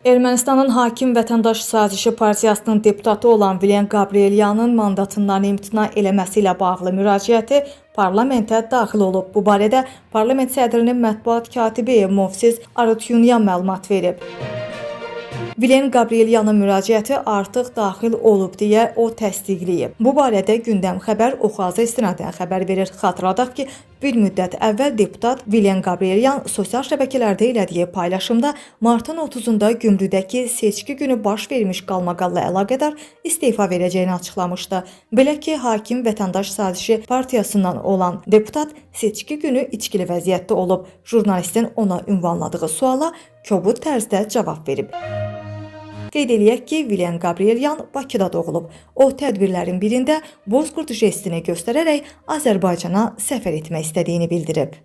Ermənistanın hakim Vətəndaş Sazişi Partiyasının deputatı olan Vilen Qabrielyanın mandatından imtina eləməsi ilə bağlı müraciəti parlamentə daxil olub. Bu barədə parlament sədrinin mətbuat katibi Movses Arutyunyan məlumat verib. Vilen Qabrielyanın müraciəti artıq daxil olub deyə o təsdiqləyib. Bu barədə Gündəm Xəbər Oxaza istinadən xəbər verir. Xatırladaq ki, bir müddət əvvəl deputat Vilen Qabrielyan sosial şəbəkələrdə elədiyi paylaşımda martın 30-da Gümrüdəki seçki günü baş vermiş qalmaqalla əlaqədar istefa verəcəyini açıqlamışdı. Belə ki, hakim Vətəndaş Sazişi Partiyasından olan deputat seçki günü içkili vəziyyətdə olub. Jurnalistin ona ünvanladığı suala kobud tərzdə cavab verib. Qeyd eləyək ki, Vilen Qabrielyan Bakıda doğulub. O tədbirlərin birində bozqurd jestini göstərərək Azərbaycana səfər etmək istədiyini bildirib.